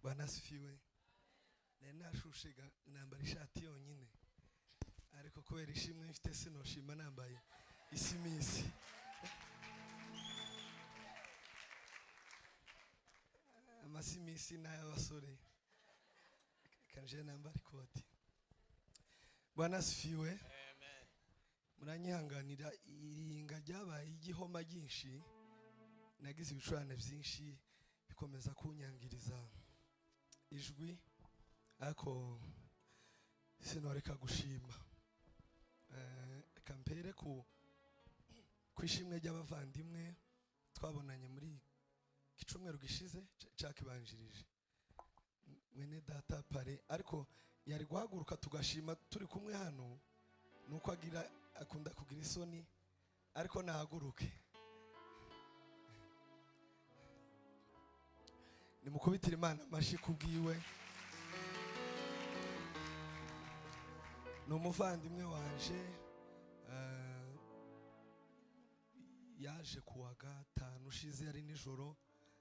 Bwana asifiwe. Nari nashushe nambara ishati yonyine, ariko kubera ishimwe mfite sinoshima nambaye isimisi. Amasimisi ni ay'abasore, kanje nambara ikoti. Bwana asifiwe. Muranyihanganira, iringa ryabaye igihoma ryinshi, nagize ibicurane byinshi bikomeza kunyangiriza ijwi, ariko sinoreka gushima. Reka mpere ku ishimwe ry'abavandimwe twabonanye muri iki cyumweru gishize cyakibanjirije, mwene data pare, ariko yari guhaguruka tugashima turi kumwe hano, nuko agira akunda kugira isoni, ariko nahaguruke. Nimukubitire Imana amashyi kubwiwe. Ni umuvandimwe wanje, yaje kuwa gatanu ushize, ari nijoro,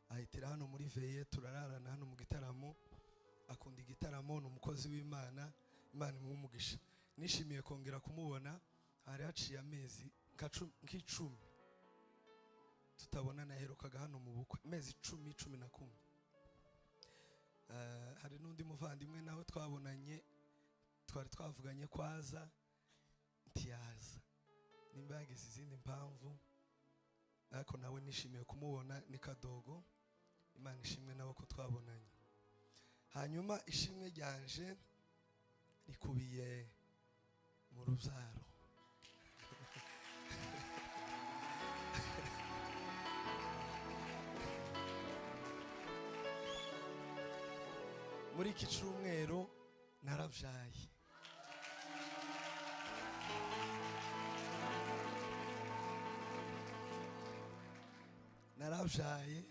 ahitira hano muri veye, turararana hano mu gitaramo, akunda igitaramo, ni umukozi w'Imana, Imana imuhe umugisha. Nishimiye kongera kumubona, hari haciye amezi nk'icumi tutabonana, yaherukaga hano mu bukwe, amezi 10, 11. Hari n'undi muvandimwe nawe twabonanye, twari twavuganye ko aza, ntiyaza, nimba yagize izindi mpamvu, ariko nawe nishimiye kumubona, ni Kadogo, Imana ishimwe nawe ko twabonanye. Hanyuma ishimwe ryanje rikubiye mu rubyaro. Muri iki cyumweru narabyaye. Narabyaye,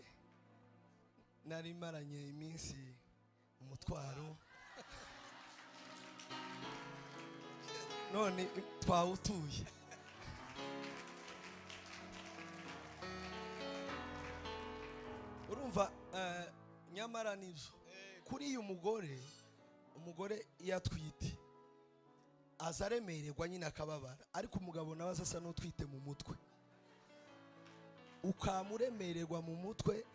nari maranye iminsi umutwaro, none twawutuye. Urumva, nyamara nibyo kuri uyu mugore, umugore iyo atwite aza aremererwa nyine akababara, ariko umugabo nawe asa n'utwite mu mutwe, ukamuremererwa mu mutwe.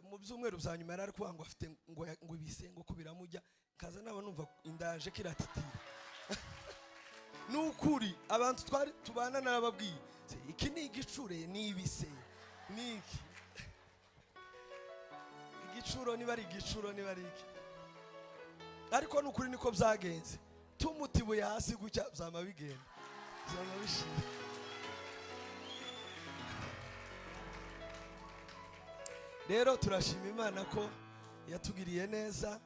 Mu byumweru bya nyuma yari ari kuvuga ngo afite ngo ibisengo ko biramujya, kaza naba numva indaje kiratitira. Nukuri abantu twari tubana narababwiye, iki ni igicure, ni ibise, ni iki igicuro, niba ari igicuro, niba ari iki, ariko nukuri niko byagenze, tumutibuye hasi gutya byama bigenda, byama bishira. Rero turashima Imana ko yatugiriye neza.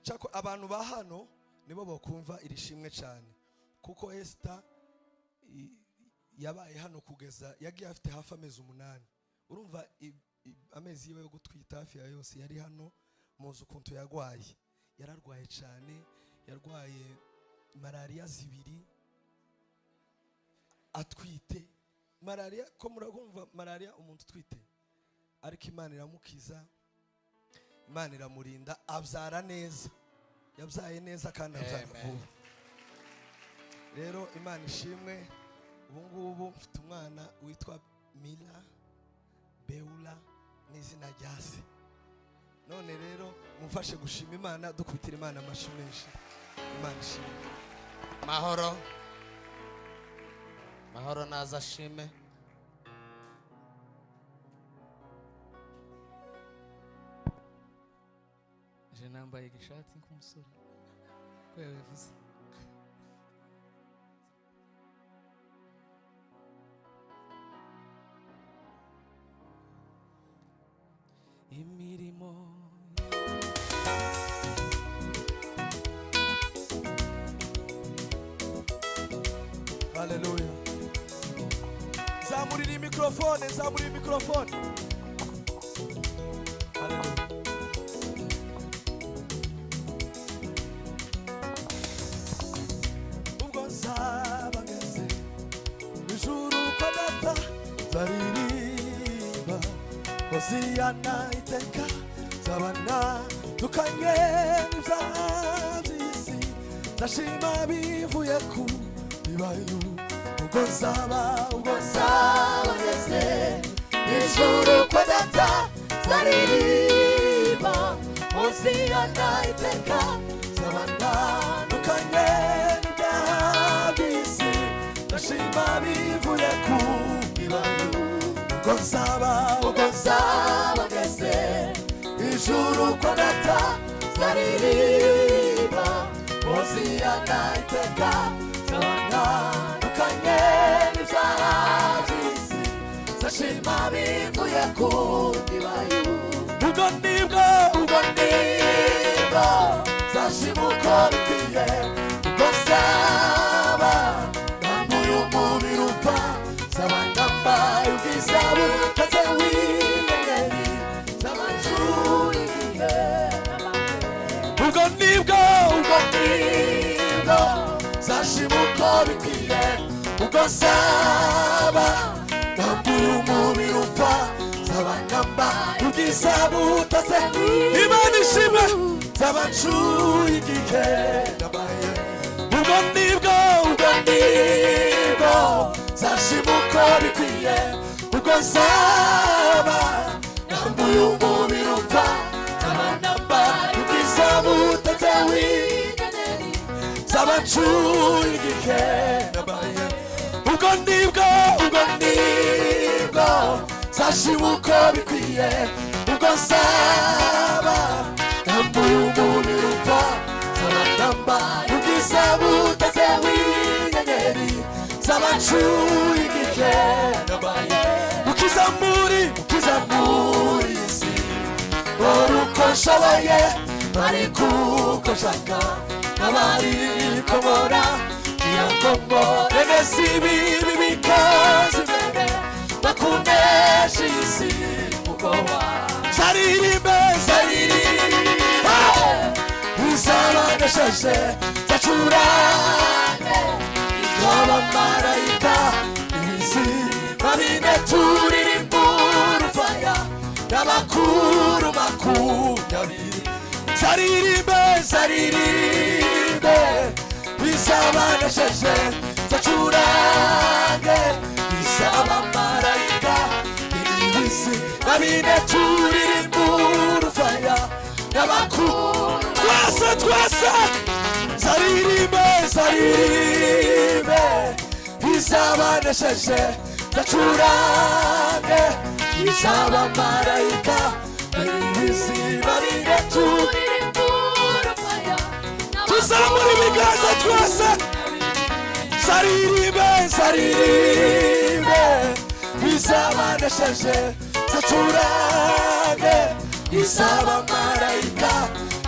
Chako abantu ba hano nibo bokumva iri shimwe cyane, kuko Esther yabaye hano kugeza yagiye afite hafi amezi 8. Urumva amezi yiwe yo gutwita hafi ya yose yari hano, muzi ukuntu yarwaye, yararwaye cyane, yarwaye malaria 2 atwite. Malaria ko muragumva malaria umuntu utwite, ariko Imana iramukiza, Imana iramurinda, abyara neza, yabyaye neza kandi abyara vuba. Rero Imana ishimwe, ubu ngubu mfite umwana witwa Mila Beula n'izina rya se. None rero mumfashe gushima Imana, dukubitira Imana amashyi menshi. Imana ishimwe. Mahoro, mahoro naza ashime. Je nambaye igishati nk'umusore ko yabivuze. Imirimo Haleluya. Zamurira mikrofone, zamurira mikrofone. Haleluya. Ubwo nzaba ngeze ijuru kwa data, Hoziyana iteka zabana dukanye n'ibyaha by'isi, ndashima bivuye ku bibayu. Ubwo nzaba ngeze Ijuru kwa Data, zaririmba Hoziyana iteka. Zabana dukanye n'ibyaha by'isi, ndashima bivuye ku bibayu. Ubwo nzaba Ubwo nzaba ngeze ijuru kwa Data, zaririmba Hoziyana iteka, tandukanye n'ibyaha by'isi, zashima bivuye ku ndibayu. Ubwo nibwo, Ubwo nibwo zashima uko bikwiye, ubwo nzaba nambuye umubiri upfa, nzaba nambaye ubwiza butaze w'inyenyeri, nzaba ncuye igihe. Ubwo nibwo, Ubwo nibwo zashima uko bikwiye, ubwo nzaba nambuye umubiri upfa, nzaba nambaye ubwiza butaze. Imana ishimwe, nzaba ncuye igihe nabaye. Ubwo nibwo, Ubwo nibwo zashima uko bikwiye, ubwo nzaba nambuye umubiri upfa, nzaba nambaye ubwiza butatse w'inyenyeri, nzaba ncuye igihe nabaye. Ubwo nibwo, Ubwo nibwo zashima uko bikwiye, ubwo nzaba nambuye umubiri upfa, nzaba nambaye ubwiza butatse w'inyenyeri, nzaba ncuye igihe nabaye. Mukiza muri, Mukiza muri isi, dore uko nshoboye, ariko uko nshaka abariko mbona, iyo ngombore neza ibibi bikaza imbere, bakunesha iyi si ubwoba. Zaririmbe, Zaririmbe izabanesheje, zacurane iz'abamarayika, ibizima bine turirimba urufaya n'abakuru 20. Zaririmbe, Zaririmbe izabanesheje, zacurange iz'abamarayika, ibizima bine turirimba urufaya n'abakuru. Twese, twese, zaririmbe, Zaririmbe izabanesheje, zacurange iz'abamarayika, ibizima bine tuzamura ibiganza twese, zaririmbe, Zaririmbe izabanesheje, zacurange iz'abamarayika,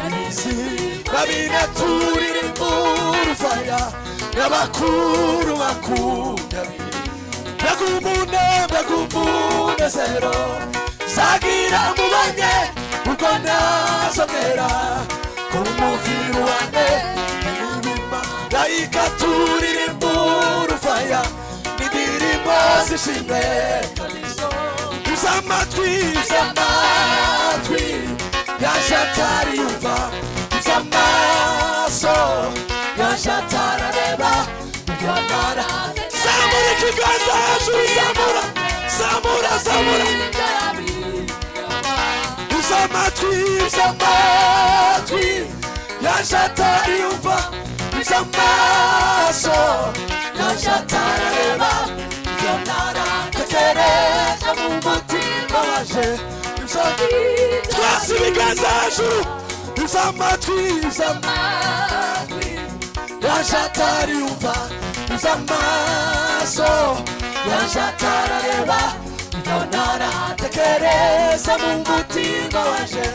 ibizima bine turirimba urufaya n'abakuru 20. Mbega Mbega umunezero zagira mubanye, ubwo nazongera ku muviri wanjye marayika, turirimba urufaya n'indirimbo zishimwe. Uzamatwi, Amatwi yaje atariyumva, amaso yaje atarareba, ibyo ntara. Zamura ikiganza hejuru, zamura, zamura, zamura. Uzamatwi, Amatwi yaje atariyumva, amaso yaje atarareba, ibyo ntaratekereza mu mutima waje. Twese ibiganza hejuru, uzamatwi, Yaje atariyumva, amaso yaje atarareba, ibyo ntaratekereza mu mutima waje,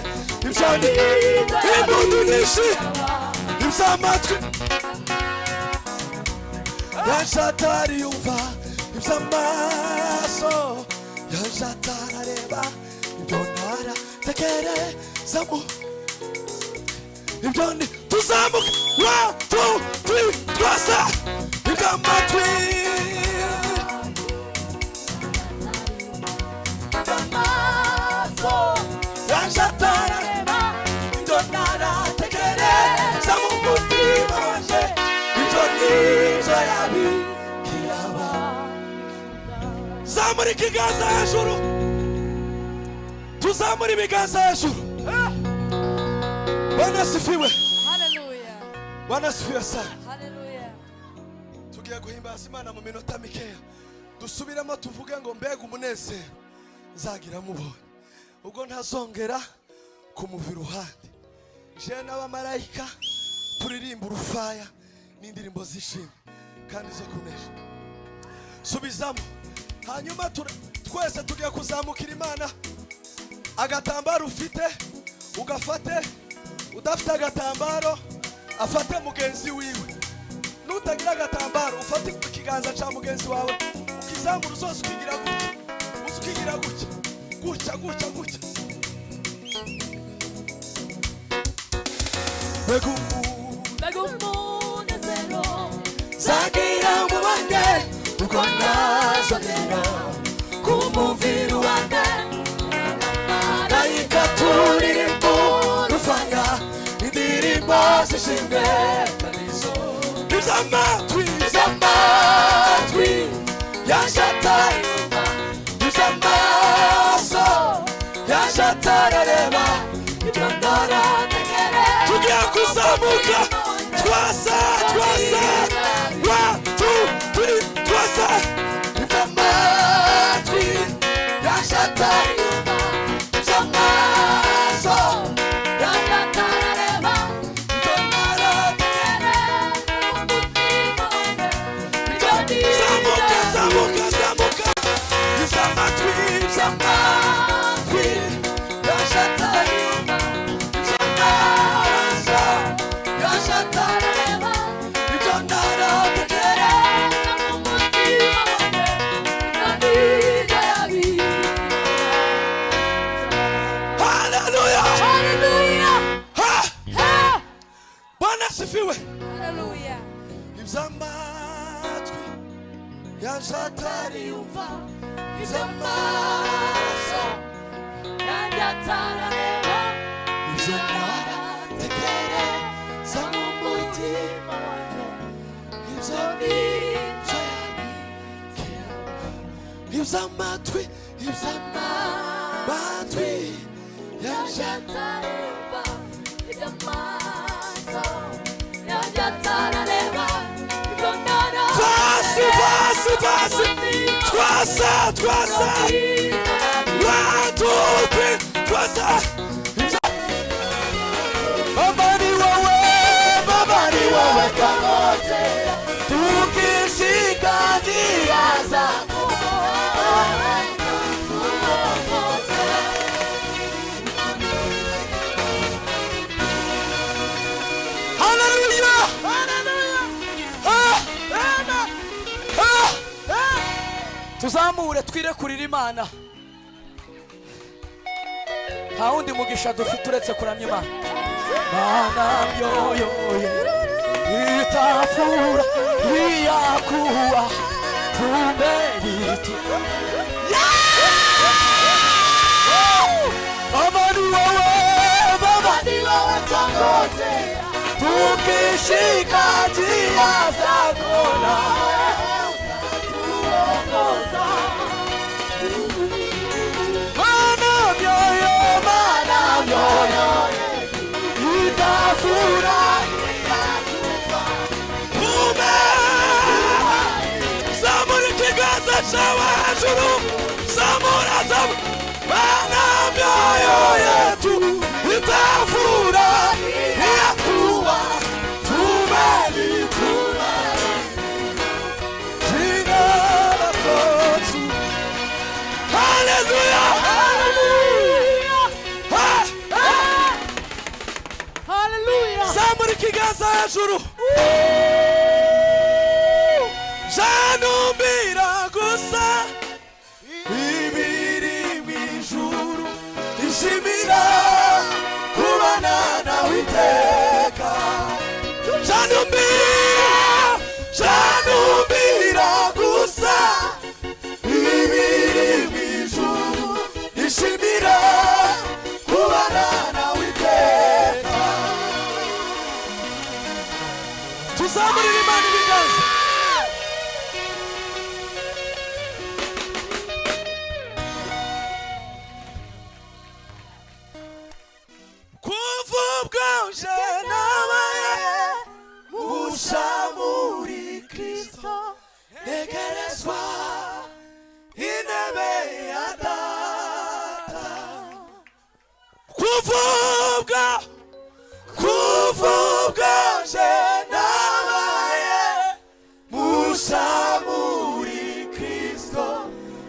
ibyo ni Impundu nyinshi, iby'amatwi Yaje atariyumva, iby'amaso yaje atarareba, ibyo ntaratekereza mu Ibyo ni tuzamuka, one, two, three, twese, iby'amatwi Tuzamura ikiganza hejuru, tuzamura ibiganza hejuru. Bwana asifiwe. Hallelujah. Bwana asifiwe sana. Hallelujah. Tugiye guhimbaza Imana mu minota mikeya. Dusubiremo tuvuge ngo mbega umunezero nzagira mubonye ubwo ntazongera kumuva iruhande. Je n'abamarayika turirimba urufaya n'indirimbo z'ishimwe kandi zo kunesha. Subizamo. Hanyuma twese tugiye kuzamukira Imana. Agatambaro ufite ugafate, udafite agatambaro afate mugenzi wiwe. Nutagira agatambaro ufate ikiganza cya mugenzi wawe ukizamura, uzose ukigira gutya, uze ukigira gutya gutya gutya gutya. Mbega Mbega umunezero Zagira mubonye uko ntazongera kumumvira iruhande. Marayika turirimba urufaya indirimbo z'ishimwe iby'amatwi z'amatwi yaje atayumva, iz'amaso yaje atarareba ibyo ntaratekereza. Tugiye kuzamuka twasa twasa, 1 2 3 twasa. Iby'amatwi yaje atayumva, iz'amaso yaje atarareba ibyo ntaratekereza. Zamuka zamuka zamuka. Iby'amatwi Iby'amatwi yaje atayumva, iz'amaso yaje atarareba ibyo ntaratekereza. Haleluya. Ha! Bwana asifiwe. Iby'amatwi yaje atariyumva, Iz'amaso ibyo ntaratekereza mu mutima wanjye, ibyo nibyo yabikira. Iby'amatwi, iby'amatwi yaje Pasi pasi pasi, twasa twasa, 1 2 3 twasa. Baba ni wowe, Baba ni wowe kamote, tukishika njia zako. Haleluya. Ha! Ha! Tuzamure twirekurire Imana. Nta wundi mugisha dufite uretse kuramya Imana. Mana myoyoye itafura iyakuwa tumeritu. Baba ni wowe, Baba ni wowe tangote, tukishika njia zako na Mana myoyo, mana myoyo itafurahi. Tume! Zamura ikiganza cyawe hejuru, zamura zamura. Mana myoyo yetu itafura iyakuwa tumelitura jina lako tu. Haleluya! Ha! Zamura ikiganza hejuru. Janumbira gusa ibiri mu ijuru, ishimira kubana nawe iteka. Janumbira, Janumbira gusa ibiri mu ijuru, ishimira kubana nawe iteka. Tuzamurire Imana ibiganza. Negerezwa intebe ya data. Kuvubwa, kuvubwa je nabaye musa muri Kristo.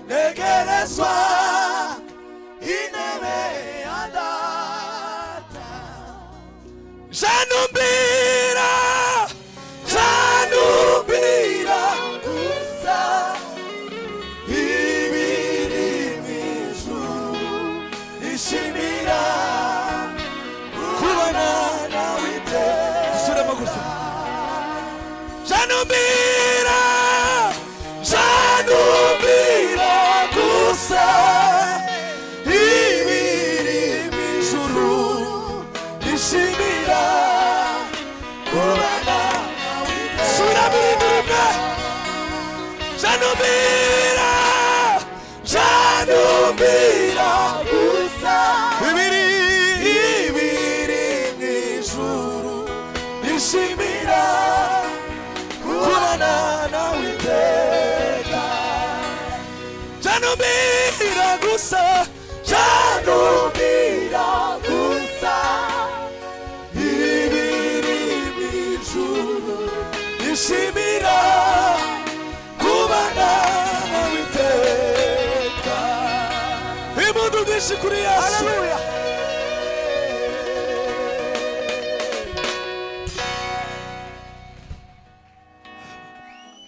Negerezwa intebe ya data. Janumbira, janumbira gusa ibiri mw'ijuru, ishimira kubona nawe iteka. Dusubiremo gutya. Janumbira, janumbira gusa ibiri mw'ijuru, ishimira kubana nawe iteka. Subiramo irindi rimwe. Janumbira, janumbira gusa ibiri, ibiri mw'ijuru, ishimira kubana nawe iteka. Janumbira gusa, janumbira gusa ibiri mw'ijuru, ishimira kubana nawe iteka. Impundu nyinshi kuri Yesu.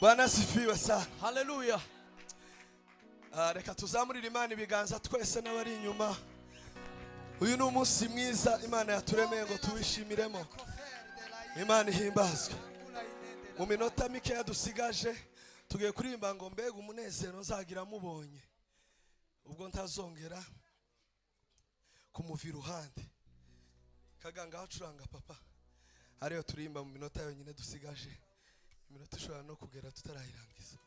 Bwana asifiwe sana. Haleluya. Reka tuzamurire Imana ibiganza twese n'abari inyuma. Uyu ni umunsi mwiza Imana yaturemeye ngo tuwishimiremo. Imana ihimbazwe. Mu minota mikeya dusigaje tugiye kuririmba ngo mbega umunezero nzagira mubonye ubwo ntazongera kumuva iruhande. Kaganga acuranga papa ariyo turirimba mu minota yonyine dusigaje, iminota ishobora no kugera tutarayirangiza.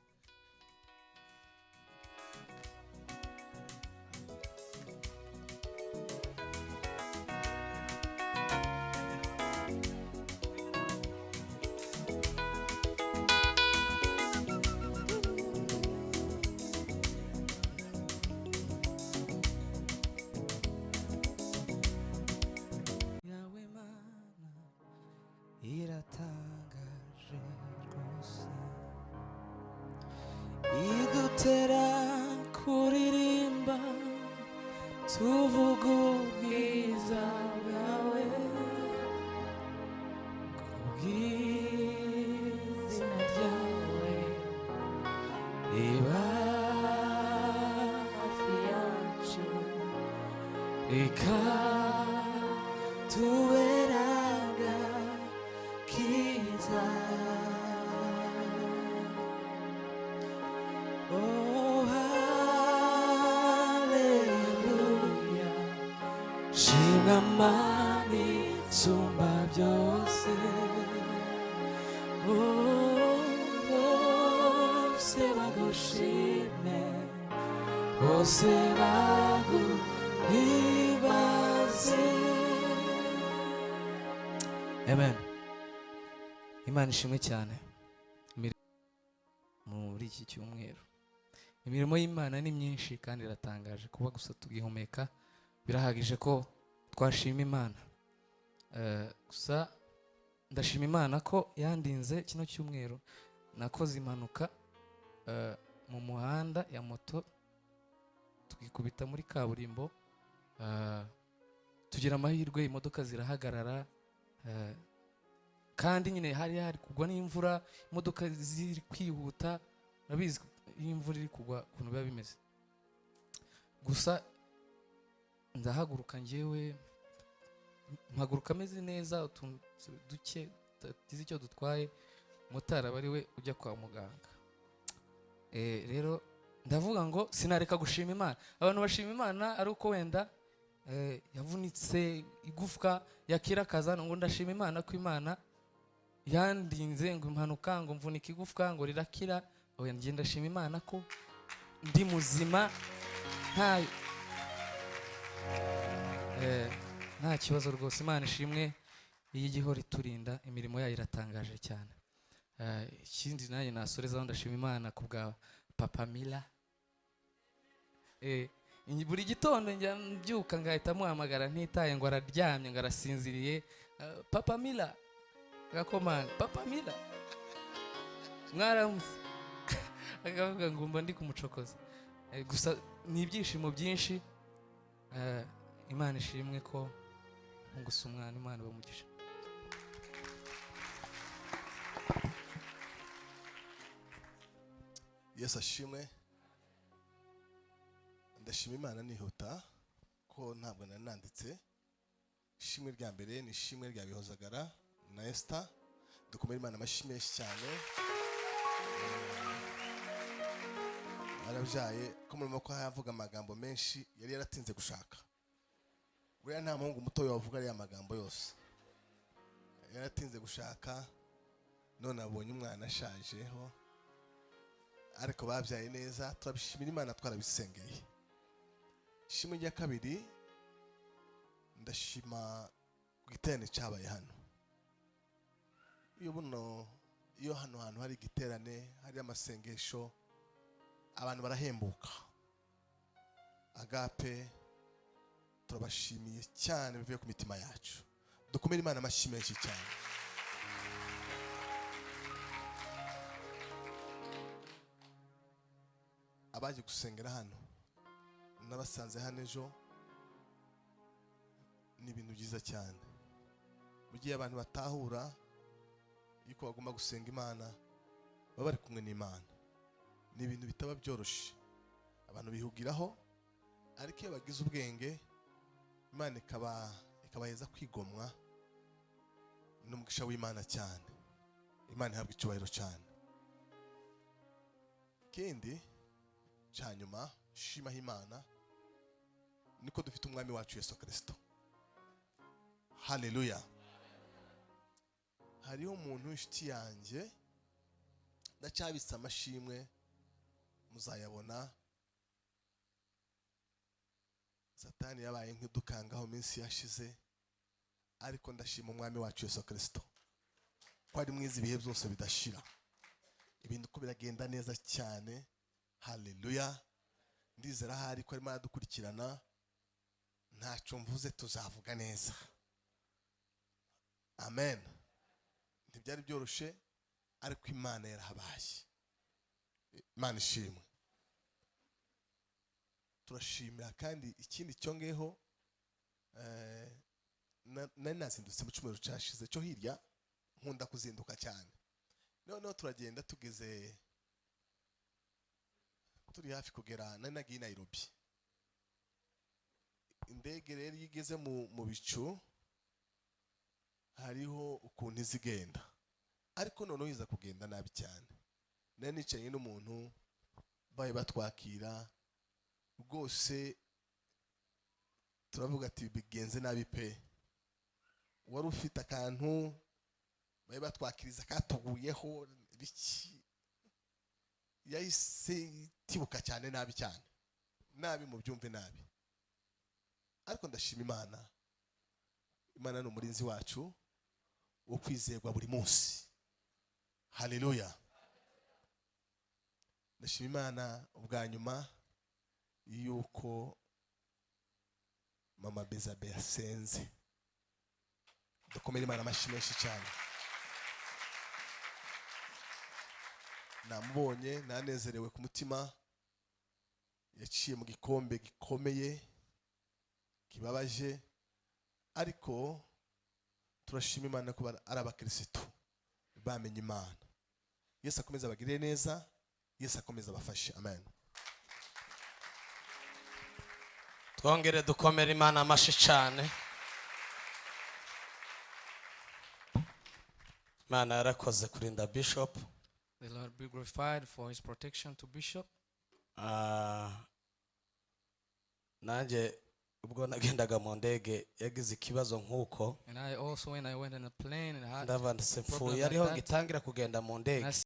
Yawe Mana iratangaje rwose, idutera kuririmba tuvuga ubwiza bwawe, kubw'izina ryawe riba hafi yacu, ikatuberaga kiza. Oh, haleluya, shimwa Mana isumba byose. Oh, bose bagushime, bose baguhimbaze. Amen. Imana ishimwe cyane. Muri iki cyumweru imirimo y'Imana ni myinshi kandi iratangaje. Kuba gusa tugihumeka birahagije ko twashima Imana. Gusa ndashima Imana ko yandinze kino cyumweru. Nakoze impanuka mu muhanda ya moto, twikubita muri kaburimbo, tugira amahirwe imodoka zirahagarara, kandi nyine hari hari kugwa n'imvura, imodoka ziri kwihuta, urabizi iyo imvura iri kugwa ukuntu biba bimeze. Gusa ndahaguruka njyewe, mpaguruka ameze neza, utuntu duke tutagize icyo dutwaye, motari aba ari we ujya kwa muganga. Rero ndavuga ngo sinareka gushima Imana. Abantu bashima Imana ari uko wenda yavunitse igufwa yakira akazana, ngo ndashima Imana ko Imana yandinze ngo impanuka, ngo mvunike igufwa ngo rirakira. Oya, njye ndashima Imana ko ndi muzima, nta kibazo rwose. Imana ishimwe iyo igihora iturinda, imirimo yayo iratangaje cyane. Ikindi nanjye nasorezaho, ndashima Imana ku bwa Papa Mila. Buri gitondo njya mbyuka ngahita muhamagara, ntitaye ngo araryamye, ngo arasinziriye. Papa Mila, agakomanga, "Papa Mila, mwaramutse?" Akavuga ngo mba ndi kumucokoza. Gusa ni ibyishimo byinshi. Imana ishimwe ko gusa umwana, Imana bamugisha. Yesu ashimwe. Ndashima Imana nihuta ko ntabwo nari nanditse. Ishimwe rya mbere ni ishimwe rya Bihozagara na Esther. Dukomere Imana amashyi menshi cyane. Arabyaye ko murimo ko yavuga amagambo menshi, yari yaratinze gushaka. Buriya nta muhungu muto wavuga ariya magambo yose. Yaratinze gushaka, none abonye umwana ashajeho, ariko babyaye neza, turabishimira Imana, twarabisengeye. Ishimwe rya kabiri, ndashima igiterane cyabaye hano. Iyo buno, iyo hano hantu hari igiterane, hari amasengesho, abantu barahembuka. Agape turabashimiye cyane bivuye ku mitima yacu. Dukomere Imana amashyi menshi cyane. Abaje gusengera hano n'abasanze hano ejo, ni ibintu byiza cyane. Mu gihe abantu batahura yuko bagomba gusenga Imana, baba bari kumwe n'Imana. Ni ibintu bitaba byoroshe, abantu bihugiraho, ariko iyo bagize ubwenge Imana ikabaheza kwigomwa n'umugisha w'Imana cyane. Imana ihabwa icyubahiro cyane. Ikindi cya nyuma shimaho Imana niko dufite umwami wacu Yesu Kristo. Haleluya. Hariho umuntu w'inshuti yanjye, ndacyabitse amashimwe, muzayabona. Satani yabaye nk'idukangaho minsi yashize, ariko ndashima umwami wacu Yesu Kristo ko ari mwiza ibihe byose bidashira. Ibintu ko biragenda neza cyane. Haleluya. Ndizera ahari ko arimo aradukurikirana, ntacyo mvuze tuzavuga neza. Amen. Ntibyari byoroshe, ariko Imana yarahabaye. Imana ishimwe. Turashimira kandi ikindi cyongeho, nari nazindutse mu cyumweru cyashize cyo hirya, nkunda kuzinduka cyane. Noneho turagenda tugeze turi hafi kugera, nari nagiye i Nairobi. Indege rero iyo igeze mu bicu hariho ukuntu izigenda, ariko noneho iza kugenda nabi cyane. Nari nicaye n'umuntu baye batwakira rwose, turavuga ati bigenze nabi pe. Wari ufite akantu baye batwakiriza katuguyeho biki, yahise itibuka cyane nabi cyane, nabi mu byumve nabi. Ariko ndashima Imana. Imana ni umurinzi wacu wo kwizerwa buri munsi. Haleluya. Ndashima Imana ubwa nyuma yuko Mama Bezabe yasenze. Dukomere Imana amashyi menshi cyane. Namubonye nanezerewe ku mutima, yaciye mu gikombe gikomeye kibabaje, ariko turashima Imana ko ari abakristo bamenye Imana. Yesu akomeza abagirire neza, Yesu akomeza abafashe. Amen. Twongere dukomere Imana amashyi cyane. Imana yarakoze kurinda Bishop. The Lord be glorified for his protection to Bishop. Nanjye ubwo nagendaga mu ndege yagize ikibazo nk'uko. And I also, when I went in a plane and had Ndabanditse problem mfuye like ariho that. ngitangira kugenda mu ndege. And I